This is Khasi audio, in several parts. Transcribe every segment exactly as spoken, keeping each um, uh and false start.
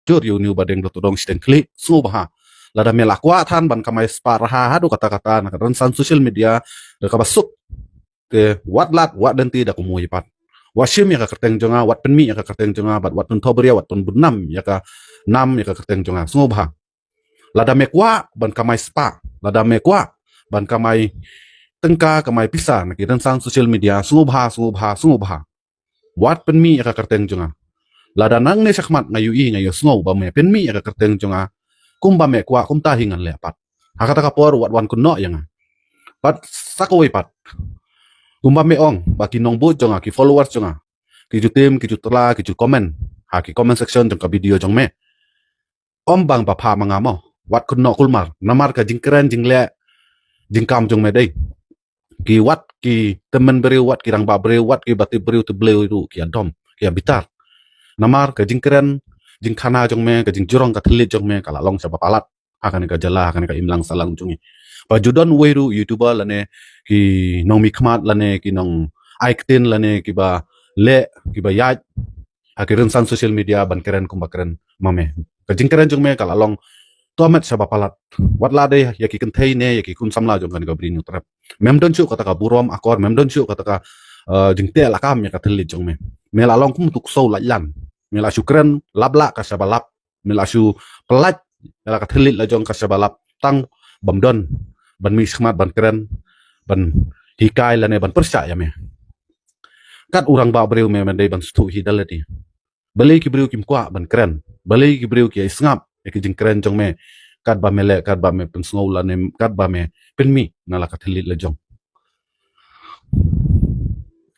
jur ïa une u Badeng Dotodong shiteng khlieh, sngewbha. Lada me la kwah than ban kamai spah raha haduh katta katta na ka rynsan social media, da kaba suk, te wat lad wat lynti da kumwei pat. Wat shim ïa ka kyrteng jong nga, wat pynmih ïa ka kyrteng jong nga, bad wat pynthobria, wat pynbun nam ïa ka nam, ïa ka kyrteng jong nga, sngewbha. Lada me kwah ban kamai spah, lada me kwah ban kamai tyngka, kamai pisa na ki rynsan social media, sngewbha, sngewbha, sngewbha. Wat pynmih ïa ka kyrteng jong nga. Lada nangne shakhmat nga ïohi, nga ïohsngew ba me pynmih ïa ka kyrteng jong nga, kumba me kwah kumta hi ngan leh pat. Ha kata ka por wat wan kynnoh ïa nga. Bad sa kawei pat, kumba me ong ba ki nongbud jong nga, ki followers jong nga, ki ju tim, ki ju tla, ki ju comment ha ki comment section jong ka video jong me. Ym bang ba pha ma nga mo, wat kynnoh kulmar, namar ka jingkren jingleh jingkam jong me dei, ki wat ki tymmen briew, wat ki rangbah briew, wat ki ba tip briew tip briew ruh ki ïa dom, ki ïa bitar. Namar ka jingkren jingkhana jong me, ka jingjrong ka thylliej jong me ka la long shaba palat ha kane ka jylla, ha kane ka imlang sahlang jong ngi. Ba ju don uwei ruh YouTuber lane ki nongmihkhmat lane ki nongai ktien lane kiba leh, kiba ïaid ha ki rynsan social media ban kren kumba kren ma me. Ka jingkren jong me ka la long to met shaba palat. Wat la dei ïa ki kynthei ne ïa ki khun samla jong kane ka Bri Hynñiewtrep. Mem don shuh kata ka burom akor, mem don shuh kata ka, eh, jingteh lakam ïa ka thylliej jong me. Me la long kum utu u ksew laitlan. Me la shu kren lap la ka shaba lap. Me la shu pyllait ïa la ka thylliej la jong ka shaba lap, tang bym don ban mih shakhmat ban kren, ban hikai lane ban pyrshah ïa me. Kat u rangbah briew me, me dei ban sngewthuh hi da lade. Balei ki briew kim kwah ban kren? Balei ki briew ki ïa sngap ïa ki jingkren jong me? Katba me leh, katba me pynsngew lane katba me pynmih na la ka thylliej la jong.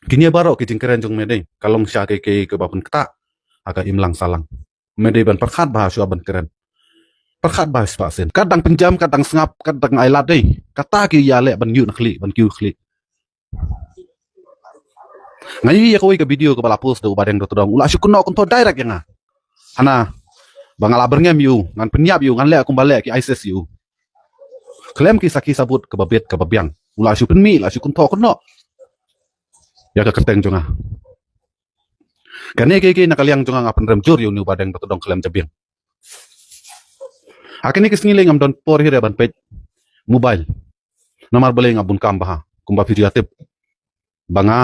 Kine baroh ki jingkren jong me dei ka long sha kiei kiei kiba pynktah ha ka imlang sahlang. Me dei ban pyrkhat bha shuwa ban kren. Pyrkhat bha spah sien. Kat dang pynjam, kat dang sngap, kat dang ai lad dei. Kata ki ïaleh ban ïuh na khlieh, ban kiew khlieh. Nga ïohi ïa kawei ka video kaba la post da u Badeng Dotodong. U la shu kynnoh kynthoh direct ïa nga. Hana ba nga la byrngem ïa u, ngan pynïap ïa u, ngan leh kumba leh ki ISIS ïa u. Khlem ki sakhi sabut kaba bit kaba biang, u la shu pynmih, la shu kynthoh kynnoh ïa ka kyrteng jong nga. Kane kiei kiei na ka liang jong nga nga pynrem jur ïa une u Badeng Dotodong khlem jabieng. Ha kine ki sngi lei ngam don por hi re ban peit mobile. Namar balei, nga bun kam bha, kumba phi ju ïa tip ba nga,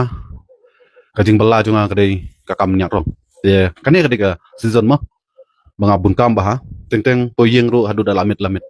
ka jingbylla jong nga ka dei ka kam ñiad rong. Te kane ka dei ka season mo ba nga bun kam bha. Teng teng poi ïing ruh haduh da la miet la miet.